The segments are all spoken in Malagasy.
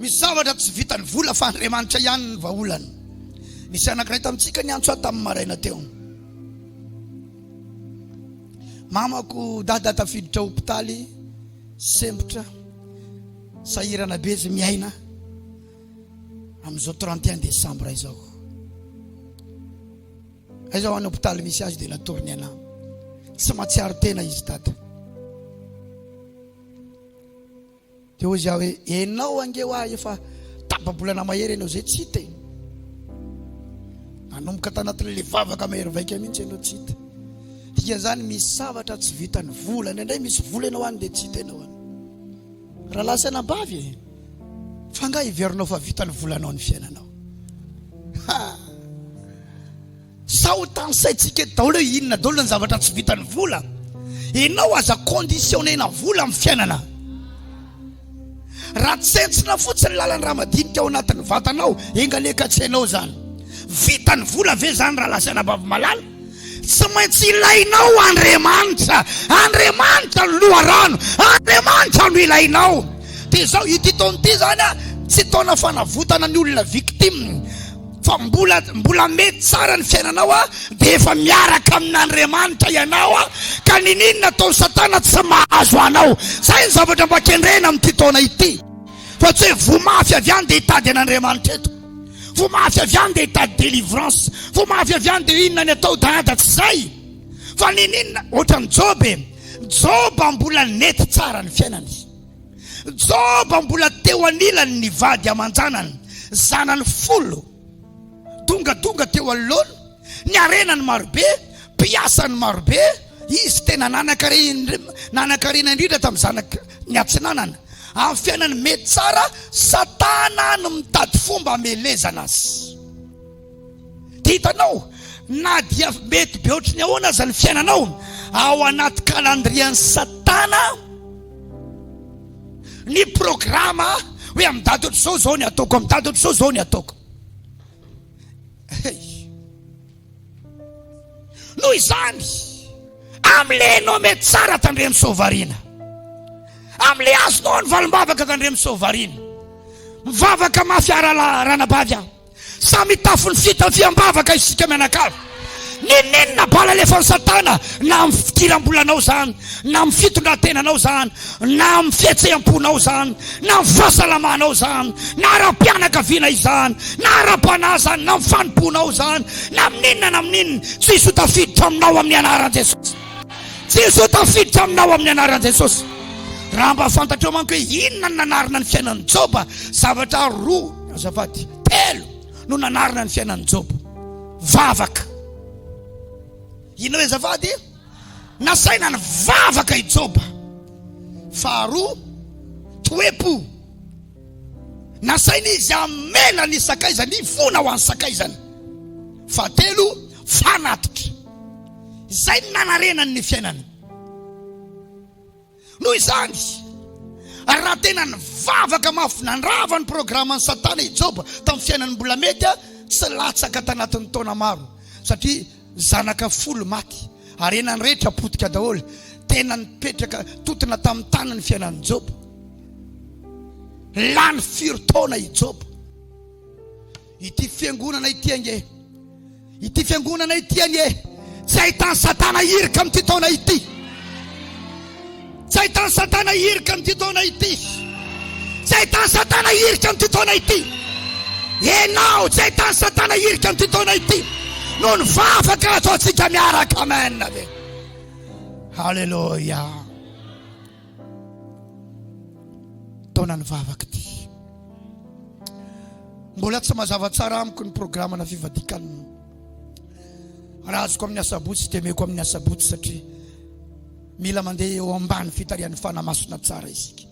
Misy zavatra tsy vitan'ny vola fa Andriamanitra ihany ny vahaolana. Nisy anankiray tamintsika niantso ahy tamin'ny maraina teo. Mamako dada tafiditra hopitaly, sempotra, sahirana be izy miaina amin'izao 31 décembre izao. Aiza ho any hopitaly misy azy dia natorony anah. Tsy mahatsiaro tena izy dada. Dia hoy izy aho hoe, enao ange hoa efa tapa-bolana mahery ianao izay tsy hita e. Nanomboka tanatin'ilay vavaka mahery vaika mihitsy ianao tsy hita. Dikan'izany misy zavatra tsy vitan'ny vola. Indraindray misy vola ianao any dia tsy hita ianao any. Rahalahy sy anabavy e, fa angaha heverinao fa vitan'ny volanao ny fiainanao? Ha! Sao tanisaintsika eto daholo hoe inona daholo ny zavatra tsy vitan'ny vola. Ianao aza conditionnena vola amin'ny fiainana. Raha tsentsina fotsiny ny lalan'ny ramadinika ao anatin'ny vatanao, enga anie ka tsy hainao izany. Vitan'ny vola ve izany rahalahy sy anabavy malala? Tsy maintsy ilainao Andriamanitra. Andriamanitra no loharano. Andriamanitra no ilainao. Dia izao, ity taona ity izany tsy taona fanavotana ny olona victime. Fa mbola mbola mety tsara ny fiainanao a, dia efa miaraka amin'Andriamanitra ianao a, ka niniana ataon'i Satana tsy mahazo anao. Zay ny zavatra mba kendrena amin'ity taona ity. Fa tsy hoe voa mafy avy any dia hitady an'Andriamanitra eto. Voa mafy avy any dia hitady délivrance. Voa mafy avy any dia inona ny atao dada, tsy zay. Fa niniana, ohatran'i Joba e. Joba mbola nety tsara ny fiainany. Joba mbola teo anilany ny vady aman-janany, zanany folo, dongadonga teo anoloany, ny harenany marobe, mpiasany marobe, izy tena nanan-karena indrindra tamin'ny zanaky ny atsinanana. Amin'ny fiainany mety tsara, Satana no mitady fomba hamelezana azy. Dia hitanao, na dia mety be ohatry ny ahoana aza ny fiainanao, ao anaty calendrier-n'i Satana ny programa hoe amin'ny daty ohatr'izao izao ny ataoko, amin'ny daty ohatr'izao izao ny ataoko. Hey. Noho izany, amin'ilay ianao mety tsara tandremo sao variana. Amin'ilay azonao ny valim-bavaka tandremo sao variana. Mivavaka mafy aralahy ranabavy aho. Samy hitafy ny fitafiam-bavaka isika mianakavy. N'inon'inona bala alefan'i Satana, na amin'ny fidiram-bolanao izany, na amin'ny fitondran-tenanao izany, na amin'ny fihetseham-ponao izany, na amin'ny fahasalamanao izany, na ara-pianakaviana izany, na ara-panahy izany, na amin'ny fanompoanao izany, na amin'inona na amin'inona, tsy hisy ho tafiditra aminao amin'ny anaran'i Jesosy. Tsy hisy ho tafiditra aminao amin'ny anaran'i Jesosy. Raha mba fantatrao manko hoe inona no nanarina ny fiainan'i Joba, zavatra roa, azafady, telo no nanarina ny fiainan'i Joba. Vavaka. Inona hoe azafady? Nasaina nivavaka i Joba. Faharoa, toe-po. Nasaina izy hamela ny sakaizany, hifona ho an'ny sakaizany. Fahatelo, fanatitra. Izay no nanarenany ny fiainany. Noho izany, raha tena nivavaka mafy nandrava ny programan'i Satana i Joba tamin'ny fiainany mbola mety, tsy latsaka tanatin'ny taona maro, satria zanaka folo maty, harena ny rehetra potika daholo. Tena nipetraka tontona tamin'ny tany ny fiainan'i Joba. Lany firy taona i Joba. Ity fiangonana ity ange, ity fiangonana ity anie, tsy ahitan'i Satana hirika amin'ity taona ity. Tsy ahitan'i Satana hirika amin'ity taona ity. Tsy ahitan'i Satana hirika amin'ity taona ity. Ianao tsy ahitan'i Satana hirika amin'ity taona ity. Noho ny vavaka ataontsika miaraka. Amen. Haleloia. Taonan'ny vavaka ity. Mbola tsy mazava tsara amiko ny programana fivadikanina. Raha azoko amin'ny asabotsy dia meko amin'ny asabotsy satria mila mandeha eo ambany fitarihan'ny Fanahy Masina tsara isika.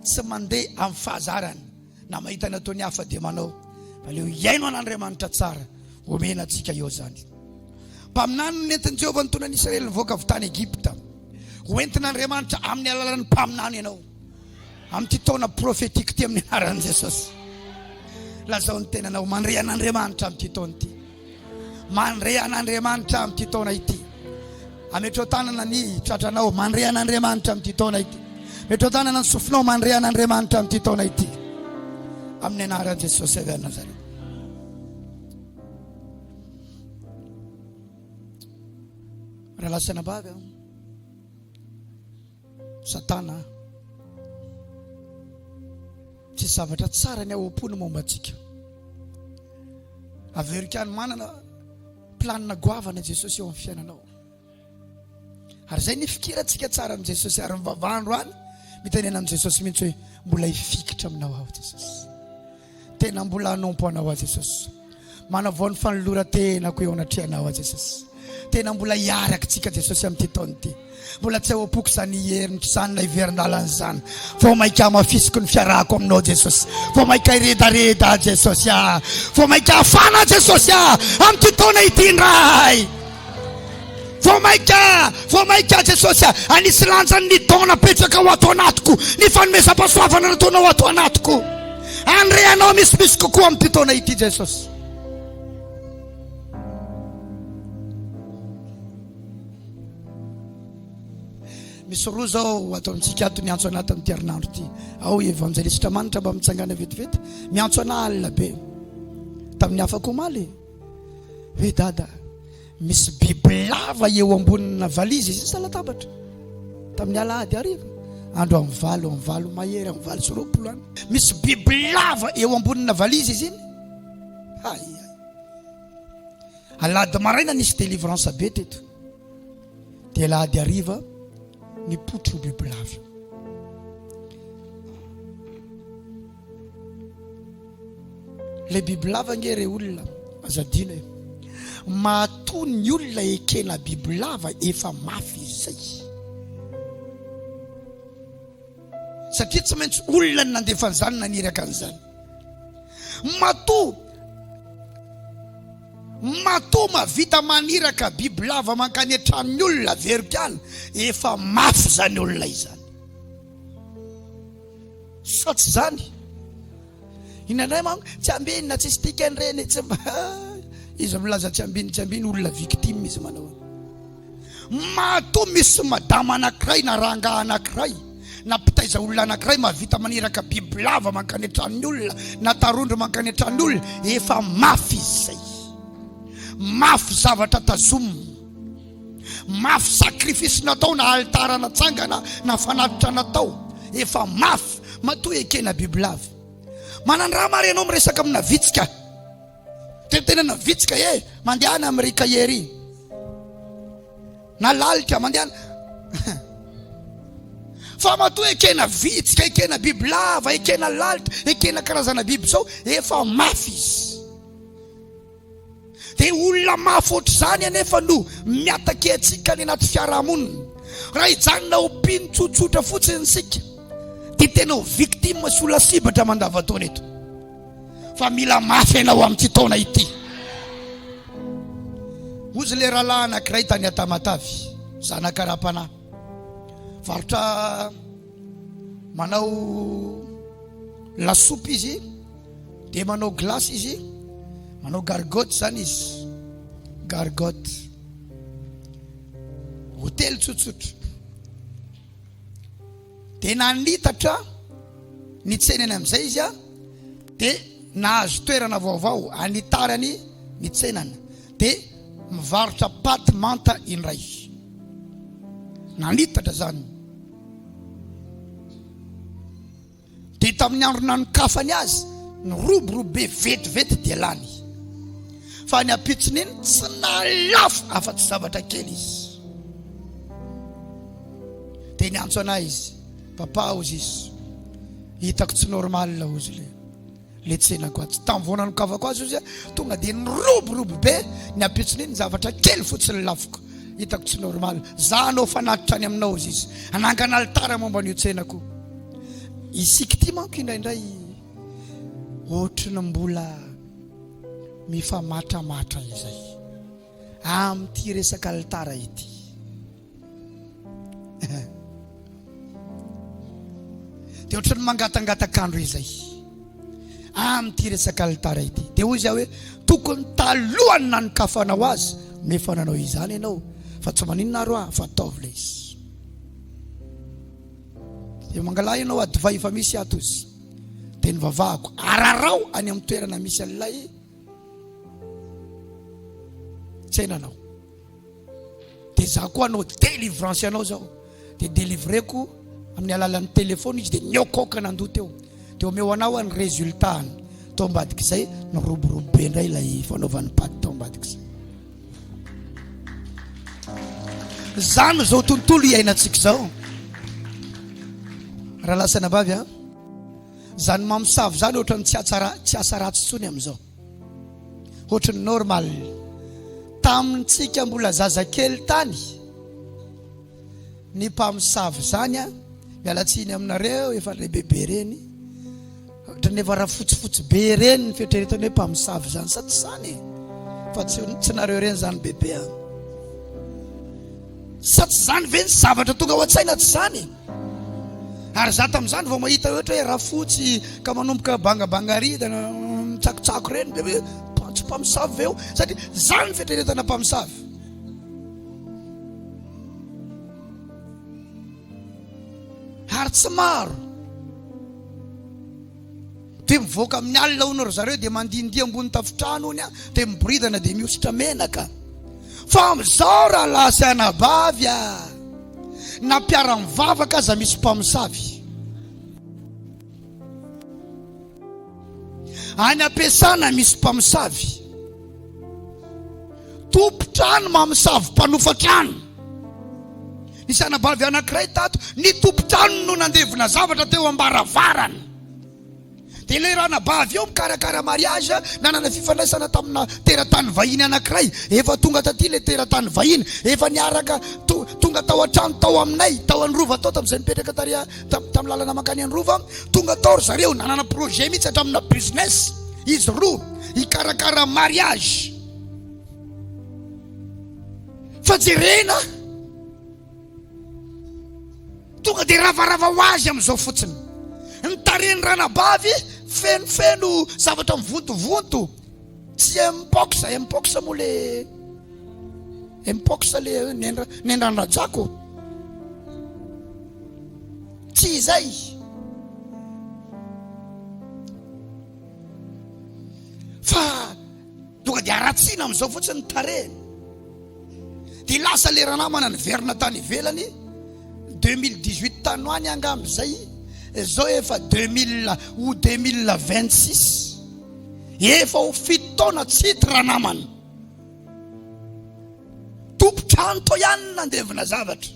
Tsy mandeha amin'ny fahazarana na mahita ny ataony hafa dia manao. Fa aleo hihaino an'Andriamanitra tsara. Omena antsika eo izany. Mpaminany no nentin'i Jehovah nitondra ny Israely nivoaka avy tany Egypta. Hoentin'Andriamanitra amin'ny alalan'ny mpaminany ianao. Amin'ity taona prophétique ity amin'ny anaran'i Jesosy. Lazao ny tenanao mandre an'Andriamanitra amin'ity taona ity. Mandre an'Andriamanitra amin'ity taona ity. Ametrao tanana ny tratranao mandre an'Andriamanitra amin'ity taona ity. Ametrao tanana ny sofinao mandre an'Andriamanitra amin'ity taona ity. Amin'ny anaran'i Jesosy avy any Nazareta. Rahalahy sy anabavy a. Satana tsy zavatra tsara ny ao am-pony momba antsika. Averiko ihany manana planina goavana Jesosy eo amin'ny fiainanao. Ary izay ny fikirantsika tsara amin'i Jesosy ary mivavaha androany mitenena amin'i Jesosy mihitsy hoe mbola hifikitra aminao aho Jesosy. Tena mbola hanompo anao aho Jesosy. Manavao ny fanoloran-tenako eo anatrehanao aho Jesosy. Tena mbola hiaraka tsika Jesosy amin'ity taona ity. Mbola tsy ao am-poko izany herinitra izany na hiverin-dalana izany. Vao mainka hamafisiko ny fiarahako aminao Jesosy. Vao mainka hiredareda aho Jesosy ah. Vao mainka hafana aho Jesosy ah. Amin'ity taona ity indray. Vao mainka, vao mainka Jesosy ah. Anisy lanjany ny don napetraka ho ato anatiko. Ny fanomezam-pahasoavana nataonao ato anatiko. Andre anao misimisy kokoa amin'ity taona ity Jesosy. Misy roa zao ato amintsika ato miantso anah tamin'ity herinandro ity. Ao Evanjelistra Manitra mba mitsangana vetivety. Miantso anah alina be. Tamin'ny afaka omaly. Hoe dada, misy bibilava eo ambonina valizy izy sa latabatra. Tamin'ny alahady hariva. Andro amin'ny valo, amin'ny valo mahery, amin'ny 28 any. Misy bibilava eo ambonina valizy izy iny. Hay hay. Alahady maraina nisy délivrance be teto. Dia alahady hariva nipoitra io bibilava io. Ilay bibilava ange re olona, aza adino e. Matoa ny olona ekena bibilava efa mafy izay. Satria tsy maintsy olona ny nandefa an'izany naniraka an'izany. Matoa matoa mavita maniraka bibilava mankany an-tranon'ny olona averiko ihany, efa mafy izany olona izany. Sa tsy izany? Indraindray manko tsy ambinina, tsisy dikany ireny, tsy mba izy milaza tsy ambiny tsy ambiny olona victime izy manao. Matoa misy madama anankiray na rangahy anankiray na mpitaiza olona anankiray mahavita maniraka bibilava mankany an-tranon'ny olona na tarondro mankany an-tranon'ny olona, efa mafy izy izay. Mafy zavatra tazomina. Mafy sacrifice natao na alitara natsangana na fanatitra natao. Efa mafy matoa ekena bibilava. Manandrama ary ianao miresaka amina vitsika. Tenitenana vitsika e, mandehana amin'ny cahier ry. Na lalitra mandehana. Fa matoa ekena vitsika, ekena bibilava, ekena lalitra, ekena karazana biby zao, efa mafy izy. Dia olona mafy ohatr'izany anefa no miatake antsika any anaty fiarahamonina. Raha hijanona ho mpino tsotsotra fotsiny isika, dia tena ho victime sy ho lasibatra mandavantaona eto. Fa mila mafy ianao amin'ity taona ity. Hozy le rahalahy anankiray tany Tamatavy, zanaka ara-panahy. Varotra manao lasopy izy, dia manao glace izy, manao gargote zany izy. Gargote. Hotely tsotsotra. Dia nanitatra ny tsenany amin'izay izy a, dia nahazo toerana vaovao anitarany ny tsenany, dia mivarotra paty manta indray. Nanitatra zany. Dia tamin'ny andro nanokafany azy, niroborobo be vetivety dia lany. Fa ny ampitson'iny tsy nahalafo afa-tsy zavatra kely izy. Dia niantso anay izy, papa hozy izy, hitako tsy normal hozy le. Le tsenako atsy. Tamin'ny vao nanokafako azy ozy tonga dia niroborobo be ny ampitsony iny zavatra kely fotsiny lafoko. Hitako tsy normal. Za hanao fanatitra any aminao ozy izy. Hanangana alitara momba an'io tsenako. Isika ity manko indraindray ohatry ny mbola mifamatramatra izay amin'ity resaka alitara ity. Dia ohatran'ny mangatangatak'andro izay amin'ity resaka alitara ity. Dia hoy izy hoe tokony talohan'ny nanokafanao azy no efa nanao izany ianao fa tsy maninona ary hoa fa ataovy ilay izy. Dia mangalahy ianao adivay efa misy ato izy. Dia Dia nivavahako, ararao any amin'ny toerana misy an'ilay tsenanao. Dia za koa hanao délivrance anao zao. Dia délivreko amin'ny alalan'ny téléphone izy dia niokoka nandoa teo. Dia omeo anao ny résultat-ny. Tao ambadik'izay niroborobo be indray ilay fanaovan'ny paty tao ambadik'izay. Zany izao tontolo iainantsika izao. Rahalahy sy anabavy a, zany mamosavy zany ohatran'ny tsy atsara tsy asa ratsy intsony amin'izao. Ohatran'ny normal. Tamintsika mbola zazakely tany, ny mpamosavy zany a, miala tsiny aminareo efa lehibebe reny, Ohatran'ny efa rafotsifotsy be ireny ny fieritreretana hoe mpamosavy izany sa tsy izany e? Fa tsy tsy nareo ireny izany bebe a. Sa tsy izany ve ny zavatra tonga ao an-tsaina tsy izany? Ary za tamin'izany vao mahita ohatra hoe rafotsy ka manomboka bangabanga ridana mitsakotsako ireny dia hoe tsy mpamosavy ve io? Satria izany ny fieritreretana mpamosavy. Ary tsy maro. Dia mivoaka amin'ny alina hono ry zareo dia mandihindihy ambony tafontrano hono dia miboridana dia mihosotra menaka. Fa amin'izao rahalahy sy anabavy a, na mpiara-mivavaka aza misy mpamosavy. Any am-piasana misy mpamosavy. Tompon-trano mamosavy mpanofa trano. Nisy anabavy anankiray tato, ny tompon-trano no nandevina zavatra teo am-baravarana. Dia ilay ranabavy eo mikarakara mariage, nanana fifandraisana tamina teratany vahiny anankiray. Efa tonga taty ilay teratany vahiny, efa niaraka tonga tao an-trano tao aminay, tao an-drova tao tamin'izay nipetraka tary tamin'ny lalana mankany an-drova. Tonga tao ry zareo, nanana projet mihitsy hatramina business izy roa hikarakara mariage. Fa jerena tonga dia ravarava ho azy amin'izao fotsiny. Ny tarehin'ny ranabavy fenofeno zavatra mivontovonto. Tsy mpox, mpox moa le mpox le nendra nendran'ny rajako. Tsy izay. Fa tonga dia haratsiana amin'izao fotsiny ny tarehiny. Dia lasa le ranamana niverina tany ivelany 2018 tany ho any angamba izay, izao efa 2000 ou 2026. Efa ho fito taona tsy hita ranamana. Tompon-trano tao ihany no nandevina zavatra.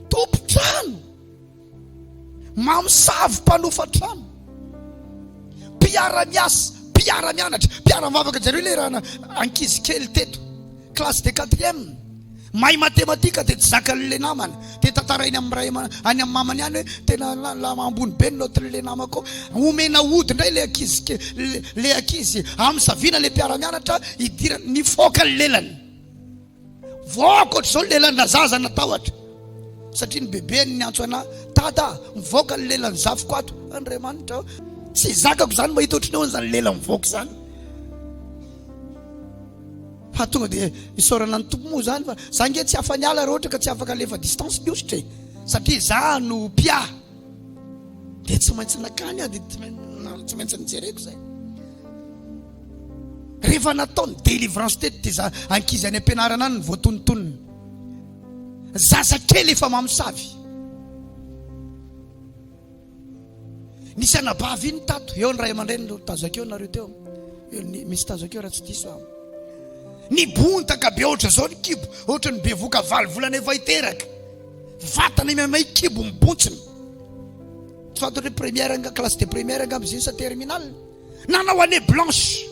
Tompon-trano, mamosavy mpanofa trano, mpiara-miasa, mpiara-mianatra, mpiara-mivavaka. Jereo ilay raha ankizy kely teto, classe de quatrième, mahay matematika dia tsy zakan'ilay namana, dia tantarainy amin'ny ray aman, any amin'ny mamany any hoe tena la ambony be ny note-n'ilay namako. Omena ody indray ilay ankizy ke-, ilay ankizy, amosavina ilay mpiara-mianatra hidirany, nifoaka ny lelany. Voaka ohatr'izao ny lelan'ny zaza natahotra satria ny bebeny niantso anah, Dada a, mivoaka ny lelan'ny zafiko ato. Andriamanitra o, tsy zakako izany mahita ohatry ny ahoana izany lela mivoaka izany. Fa tonga dia isaorana ny Tompo moa izany fa za nge tsy afa-niala raha ohatra ka tsy afaka alefa distance ny hosotra e, satria za no mpiahy. Dia tsy maintsy nakany aho dia tsy maintsy nijereko izay. Rehefa natao ny délivrance teto dia za ankizy any am-pianarana any no voatonontonona. Zazakely efa mamosavy. Nisy anabavy iny tato, eo ny ray aman-dreny no tazako eo nareo teo. Eo ny misy tazako eo raha tsy diso aho. Nibontaka be ohatra zao ny kibo, ohatra ny bevoka valo volana efa hiteraka. Vatana mihamay kibo mibontsina. Tsy fantatro hoe première anga classe de première angamba izy iny sa terminale. Nanao année blanche.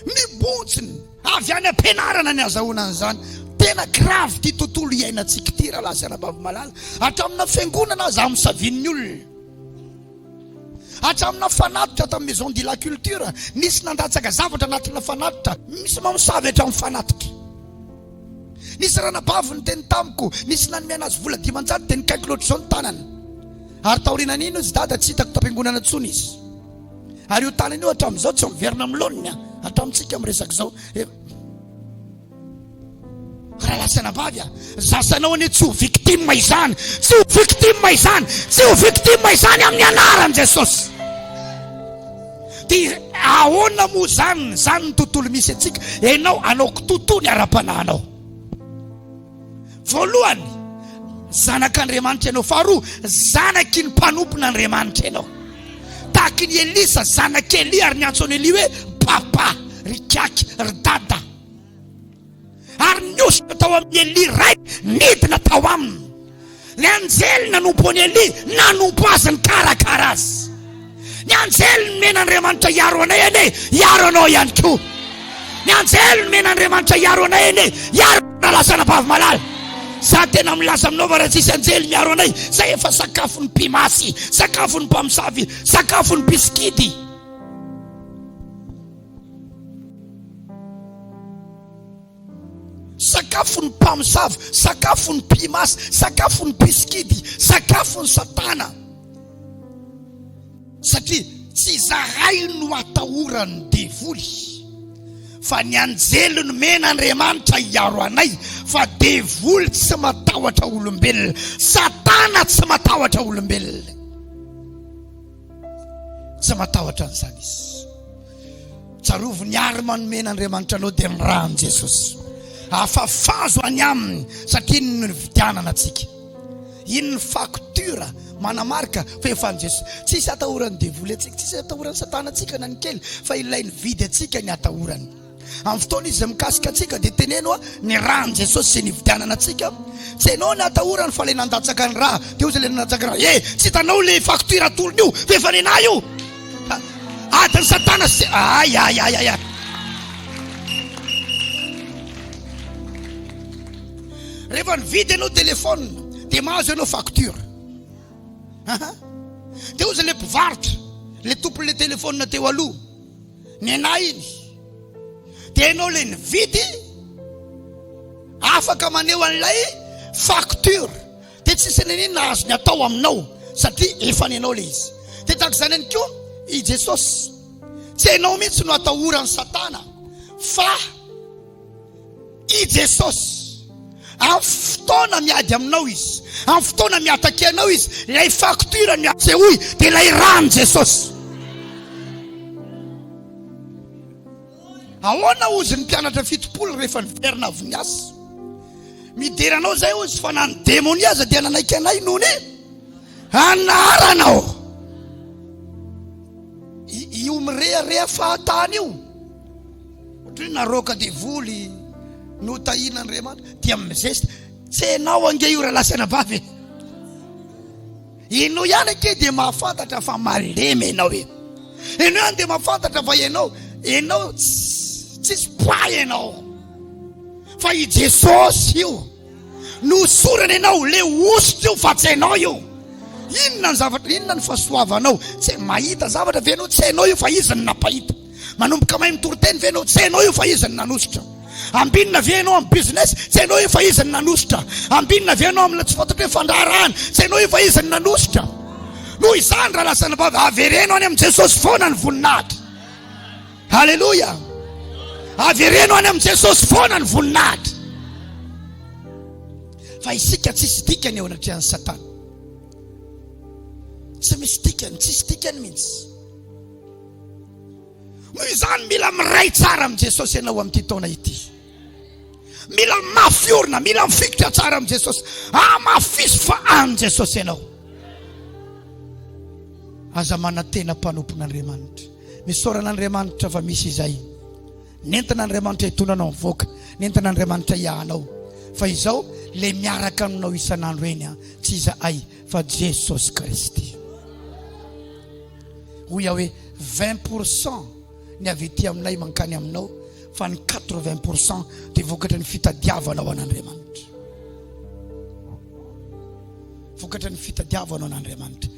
Mibontsina avy any am-pianarana ny azahoana an'izany. Tena grave ity tontolo iainantsika ity rahalahy sy anabavy malala. Hatramina fiangonana aza amosavian'ny olona. Hatramina fanatitra tamin'ny maison de la culture, nisy nandatsaka zavatra anatina fanatitra. Misy mamosavy hatramin'ny fanatitra. Nisy ranabavy niteny tamiko, nisy nanome anazy vola 500 dia nikaiky loatra izao ny tanany. Ary taorianan'iny hozy dada tsy hitako tam-piangonana intsony izy. Ary io tanana io hatramin'izao tsy miverina amin'ny laoniny hatramintsika miresaka izao. Rahalahy sy anabavy a, zasanao anie tsy ho victime izany, tsy ho victime izany, tsy ho victime izany amin'ny anaran'i Jesosy. Dia ahoana moa zany, zany ny tontolo misy antsika, ianao anao kitoto ny ara-panahinao. Voalohany, zanak'Andriamanitra ianao. Faharoa, zanaky ny mpanompon'Andriamanitra ianao. Tahaky ny Elisa, zanak'i Elia, ary niantso an'i Elia hoe papa, ry kaky, ry dada. Ary nihosotra tao amin'i Elia ray, nidina tao aminy. Ny anjely nanompo an'i Elia, nanompo azy, nikarakara azy. Ny anjely nomen'Andriamanitra hiaro anay anie, hiaro anao ihany koa. Ny anjely nomen'Andriamanitra hiaro anay anie, hiaro rahalahy sy anabavy malala. Za tena milaza aminao fa raha tsisy anjely miaro anay, zay efa sakafon'ny mpimasy, sakafon'ny mpamosavy, sakafon'ny mpisikidy. Sakafon'ny mpamosavy, sakafon'ny mpimasy, sakafon'ny mpisikidy, sakafon'ny satana. Satria tsy izahay no atahoran'ny devoly, fa ny anjely nomen'Andriamanitra hiaro anay, fa devoly tsy matahotra olombelona, satana tsy matahotra olombelona. Tsy matahotra an'izany izy. Tsarovy ny arme nomen'Andriamanitra anao dia ny ràn'i Jesosy. Afafazo any aminy satria iny no nividianana antsika. Iny ny facture manamarika fa efa an'i Jesosy. Tsisy atahoran'ny devoly antsika, tsisy atahoran'ny satana antsika na ny kely fa ilay nividy antsika ny atahorany. Amin'ny fotoana izy mikasika antsika dia teneno hoa ny ràn'i Jesosy izay nividianana antsika. Tsy ianao ny atahorany fa ilay nandatsaka ny rà. Dia hoy izy ilay nandatsaka ny rà, eh tsy hitanao ilay facture atolony io fa efa nenahy io. Adin'i Satana sy ay ay ay ay. Rehefa nividy ianao téléphone dia mahazo ianao facture. Dia hoy izy ilay mpivarotra, ilay tompon'ilay téléphone teo aloha, nenahy iny. Dia ianao ilay nividy afaka maneho an'ilay facture. Dia tsisy n'inona azony atao aminao satria efa nenao ilay izy. Dia tahaka izany ihany koa i Jesosy. Tsy ianao mihitsy no atahoran'i Satana fa i Jesosy. Amin'ny fotoana miady aminao izy, amin'ny fotoana miatake anao izy, ilay facture no asehoy dia ilay ràn'i Jesosy. Ahoana hozy ny mpianatra 70 rehefa niverina avy niasa? Midera anao izay hozy fa na ny demonia aza dia nanaiky anay noho ny anaranao. Io mirehareha fahatany io. Ohatra hoe naroaka devoly, notahian'Andriamanitra dia mizesta. Tsy enao ange io rahalahy sy anabavy e. Ianao ihany ange dia mahafantatra fa malemy ianao e. Ianao ihany dia mahafantatra fa ianao, ianao tsisy poids ianao. Fa i Jesosy io nohosorana ianao, le hosotra io fa tsy ianao io. Inona ny zavatra, inona ny fahasoavanao? Tsy mahita zavatra ve ianao? Tsy ianao io fa izy no nampahita. Manomboka mahay mitory teny ve ianao? Tsy ianao io fa izy no nanosotra. Ambinina ve ianao amin'ny business? Tsy ianao io fa izy no nanosotra. Ambinina ve ianao amina tsy fantatro hoe fandraharahana? Tsy ianao io fa izy no nanosotra. Noho izany rahalahy sy anabavy, avereno any amin'i Jesosy foana ny voninahitra. Haleloia! Avereno any amin'i Jesosy foana ny voninahitra. Fa isika tsisy dikany eo anatrehan'i Satana. Tsy misy dikany, tsisy dikany mihitsy. Noho izany mila miray tsara amin'i Jesosy ianao amin'ity taona ity. Mila mafy orina, mila mifikitra tsara amin'i Jesosy. Amafiso fa an'i Jesosy ianao. Aza manantena mpanompon'Andriamanitra. Misaorana Andriamanitra fa misy izay. Nentina Andriamanitra hitondra anao mivoaka, nentina Andriamanitra hiahanao. Fa izao le miaraka aminao isan'andro eny an, tsy izahay fa Jesosy Kristy. Hoy aho hoe 20% ny avy ety aminay mankany aminao fa ny 80% dia vokatry ny fitadiavanao an'Andriamanitra. Vokatry ny fitadiavanao an'Andriamanitra.